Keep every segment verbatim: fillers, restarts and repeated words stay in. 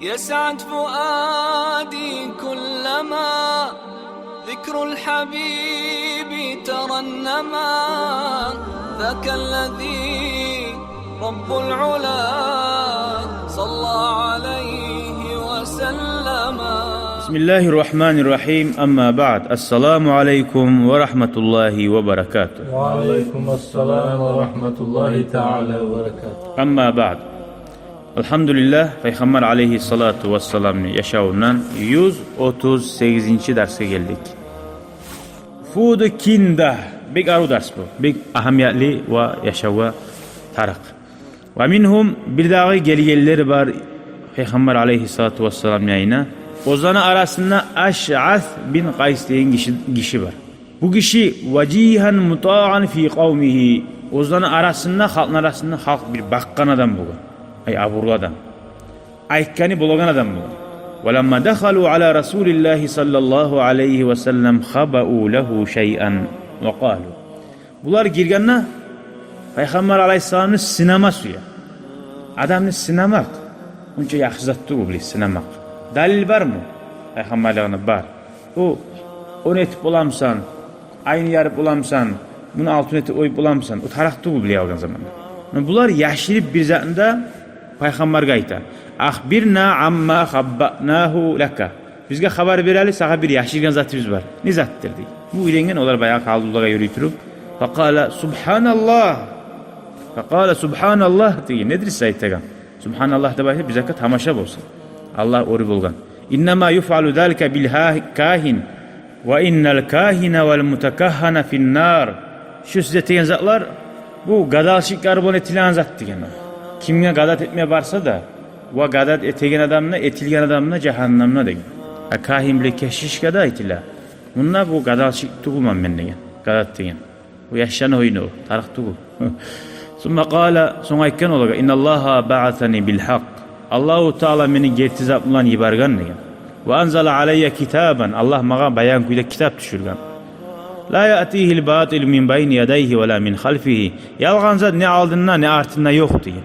يسعد فؤادي كلما ذكر الحبيب ترنما، ذاك الذي رب العلا صلى عليه وسلم. بسم الله الرحمن الرحيم. أما بعد. السلام عليكم ورحمة الله وبركاته. وعليكم السلام ورحمة الله تعالى وبركاته. أما بعد. Алгьамдулиллагь, Пайхаммар алайгьиссалату вассаламны яшавундан юз отуз сегизинчи дарсгъа гелдик. Вуфуду Кинда, бек арив дарс бу, бек агьамиятлы ва яшавгъа тарыкъ. Ва мингьум, бирдагъы гелгенлер бар Пайхаммар алайгьиссалату вассаламны янына. Оьзлени арасында Ашъас бин Къайс деген гиши, гиши бар. Бу гиши важигьан мутаан фи къавмигьи. Оьзлени арасында, халкъны арасында халкъ бир бакъгъан адам болгъан. Ай, абурлу адам. Айтгъаны болагъан адам болгъан. Ва ламма дахалу ала расулиллагьи саллаллагьу алайгьи ва саллам хабау лагьу шайъан ва къалу. Булар гиргенде Пайхаммар алайгьиссаламны сынама сюе. Адамны сынамакъ онча яхшы зат тюгюл, биле, сынамакъ. Далил бармы Пайхаммарлыгъына? Бар. О, ону этип боламысан, айны ярып боламысан, муну алтын этип оюп боламысан, о тарыкъ тюгюл биле алгъан заманда. Но булар яшырып бир затны да Пайхаммаргъа айта. Ахбирна амма хаббанагьу лака. Бизге хабар бер гьали, сагъа бир яшыргъан затыбыз бар. Не затдыр дей. Бу уьйренген олар баягъы къалдулагъа юрюй туруп. Факъала субгьаналлагь. Факъала субгьаналлагь деген. Недир сиз айтагъан? Субгьаналлагь деп айтып, бизге тамаша болсун. Аллагь оьр болгъан. Иннама юфъалу залика бил кагьин. Ва иннал кагьина вал мутакагьгьана фин нар. Шу сиз этеген затлар, бу гадалчыкълар булан этилеген зат деген о. Кимге гадат этме барса да, ва гадат этеген адам да, этилген адам да жагьаннамда деген. А кагьин биле кешишге де айтыла. Мунда бу гадалчыкъ тюгюлмен мен деген. Гадат деген. Бу яшланы оюну, тарыкъ тюгюл. Сумма къала, сонг айтгъан олагъа: «Инналлагьа баасани бил гьакъ». Аллагьу Таала мени герти зат булан йиберген деген. «Ва анзала алайя китабан». Аллагь магъа баян кюйде китап тюшюрген. «Ла яътигьил батилу мин байни ядайгьи ва ла мин халфигьи». Ялгъан зат не алдында, не артында ёкъ деген.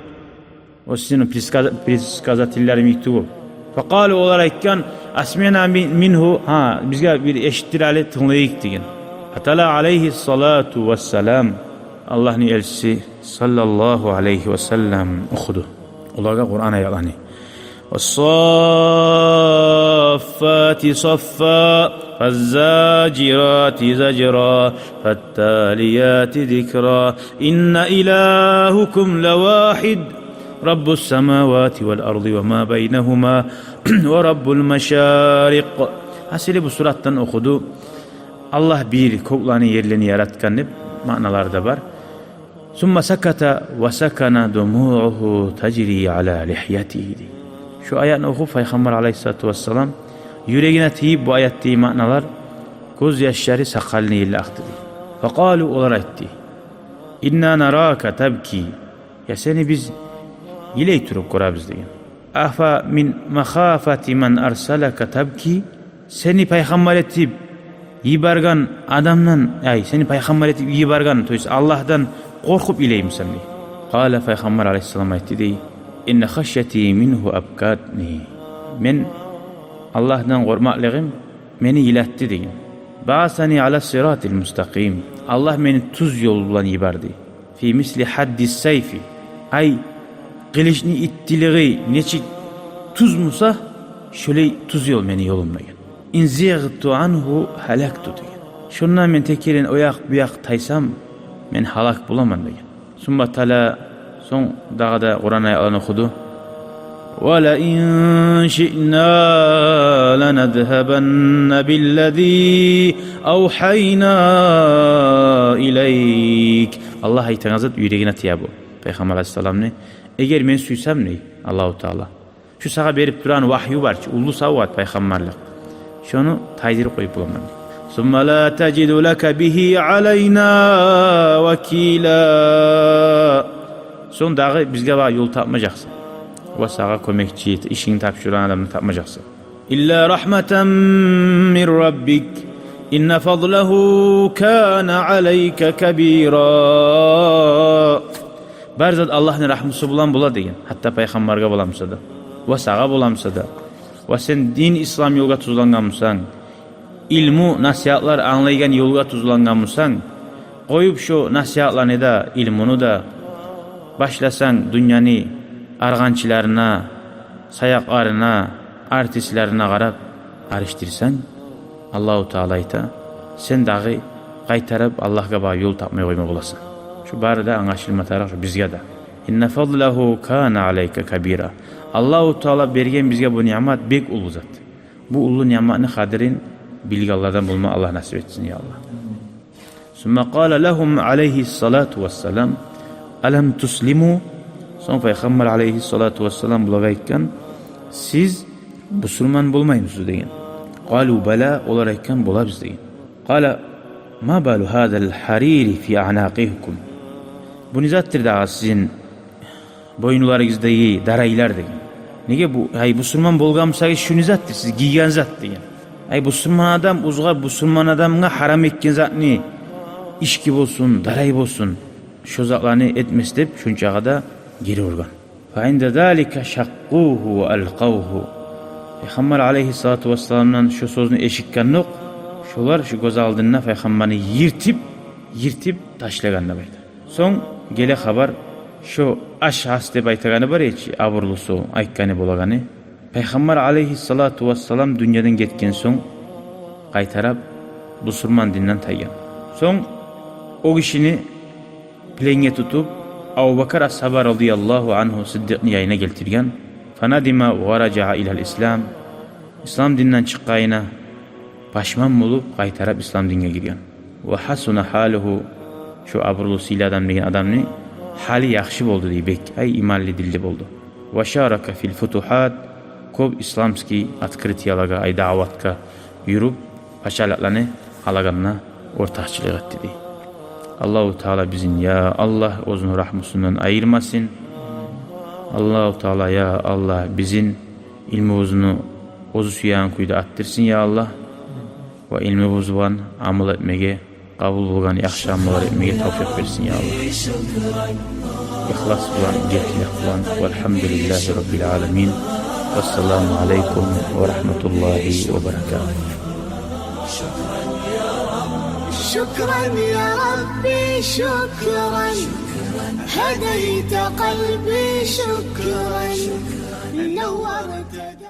О сизин предсказа-, предсказательлерим йимик тюгюл. Факъалу, олар айтгъан: «Асмиъна ми-, мингьу», гьа, бизге бир эшитдир гьали, тынглайыкъ деген. Фатала алайгьиссалату вассалам, Аллагьны элчиси саллаллагьу алайгьи ва саллам охуду олагъа Къуран аятланы. «Вассаффати саффа, фаззажирати зажра, фатталияти зикра. Инна илагьакум лавагьид». «Раббус самавати вал арди ва ма байнагьума ва раббул машарикъ». Гьасили, бу суратдан охуду. Аллагь бир, кёклени, ерлени яратгъан деп маъналар да бар. «Сумма саката ва сакана думугьугьу тажри ала лигьятигьи», дей. Шу аятны охуп, Пайхаммар алайгьиссалату вассалам юрегине тийип, бу аятдагъы маъналар, гёзьяшлары сакъалыны ерле акъды, дей. Факъалу, олар айтды: «Инна нарака табки». Я сени биз йылай туруп гёребиз деген. «Афа мин махафати ман арсалака табки?» Сени пайхаммар этип йиберген адамдан, ай, сени пайхаммар этип йиберген, то есть Аллагьдан къоркъуп йылаймысан, дей. Къала, Пайхаммар алайгьиссалам айтды, дей: «Инна хашяти мингьу абкатни». Мен Аллагьдан къоркъмакълыгъым мени йылатды деген. «Баасани ала сиратил мустакъим». Аллагь мени тюз ёл булан йиберди. «Фи мисли хьадди сайфи». Ай, къылычны иттилиги нечик тюз буса, шолай тюз ёл мени ёлум деген. «Ин зигъту ангьу гьалакту» деген. Шондан мен текерен о якъ, бу якъ тайсам, мен гьалак боламан деген. Сумма тала, сонг дагъы да Къуран аятланы охуду. «Ва ла ин шиъна ланазгьабанна биллази авгьайна илайк». Аллагь айтагъан зат юрегине тие бу, Пайхаммар алайгьиссаламны. Эгер мен сюйсем, дей Аллагьу Таала, шу сагъа берип турагъан вагью бар чы, уллу савгъат, пайхаммарлыкъ. Шону тайдырып къоюп боламан. «Сумма ла тажиду лака бигьи алайна вакила». Сонг дагъы бизге багъа ёл тапмажакъсан. Ва сагъа кёмекчи, ишингни тапшурагъан адамны тапмажакъсан. «Илла рагьматан мин раббик. Инна фадлагьу кана алайка кабира». Бар зат Аллагьны рагьмусу булан бола деген. Гьатта пайхаммаргъа бола буса да. Ва сагъа боламса да, ва сен дин ислам ёлгъа тюзлангъан бусанг, илму насигьатлар англайгъан ёлгъа тюзлангъан бусанг, къоюп шо насигьатланы да, илмуну да, башласанг дюньяны аргъанчыларына, саякъларына, артистлерине къарап аришдирсенг, Аллагьу Таала айта, сен дагъы къайтарып Аллагьгъа багъып ёл тапмай къойма боласан. Шу бары да англашылма тарыкъ шу бизге де. Инна фадлагьу кана алайка кабира. Аллагьу Таала берген бизге бу ниъмат бек уллу зат. Бу уллу ниъматны къадирин билгенлерден болма Аллагь насип этсин, я Аллагь. Сумма къала лагьум алайгьиссалату вассалам, алам туслиму? Сонг Пайхаммар алайгьиссалату вассалам булагъа айтгъан, сиз бусурман болмаймысыз деген. Къалу бала, олар айтгъан, болабыз деген. Къала ма балу гьазал гьарири фи аънакъикум? Бу не затдыр дагъы сизин бойнуларыгъыздагъы дарайлар деген. Неге бу, ай, бусурман болгъан бусагъыз, шу не затдыр сиз гийген зат деген. Ай, бусурман адам оьзюне, бусурман адамгъа гьарам этген затны, ички болсун, дарай болсун, шо затланы этмес деп, шончагъа да гери ургъан. Фа инда залика шаккъугьу ва алкъавгьу. Пайхаммар алайгьиссалату вассаламдан шо сёзню эшитгендокъ, шолар шо гёз алдында Пайхаммарны йыртып, йыртып ташлагъан деп айта. Сонг геле хабар, шо Ашгьас деп айтагъаны бар эди чи, абурлусу, айтгъаны болагъаны. Пайхаммар алайгьиссалату вассалам дюньядан гетген сонг, къайтарып бусурман динден тайгъан. Сонг о гишини пленге тутуп, Абубакар асгьаба радияллагьу ангьу Сиддикъны янына гелтирген. Фанадима ва ражаа илал ислам. Ислам динден чыкъгъанына пашман болуп, къайтарып ислам динге гирген. Ва гьасуна гьалугьу, шо абурлу, сыйлы адам деген адамны гьалы яхшы болду дей бек, ай, иманлы, динли болду. Ва шарака фил футугьат, кёп исламский открытияларгъа, ай, даъватгъа юрюп, пачалыкъланы алагъанда ортакъчылыкъ этди дей. Аллагьу Таала бизин, я Аллагь, оьзюню рагьмусундан айырмасын. Аллагьу Таала, я Аллагь, бизин илмубузну оьзю сюеген кюйде артдырсын, я Аллагь. Ва илмубуз булан амал этмеге, къабул болгъан яхшы амаллар этмеге тавфикъ берсин, я Аллагь. Ихлас булан, гертилик булан. Валгьамдулиллагьи раббил аламин. Вассаламу алайкум ва рагьматуллагьи ва баракатугь. شكرا يا ربي، شكرا. هديت قلبي، شكرا. نورت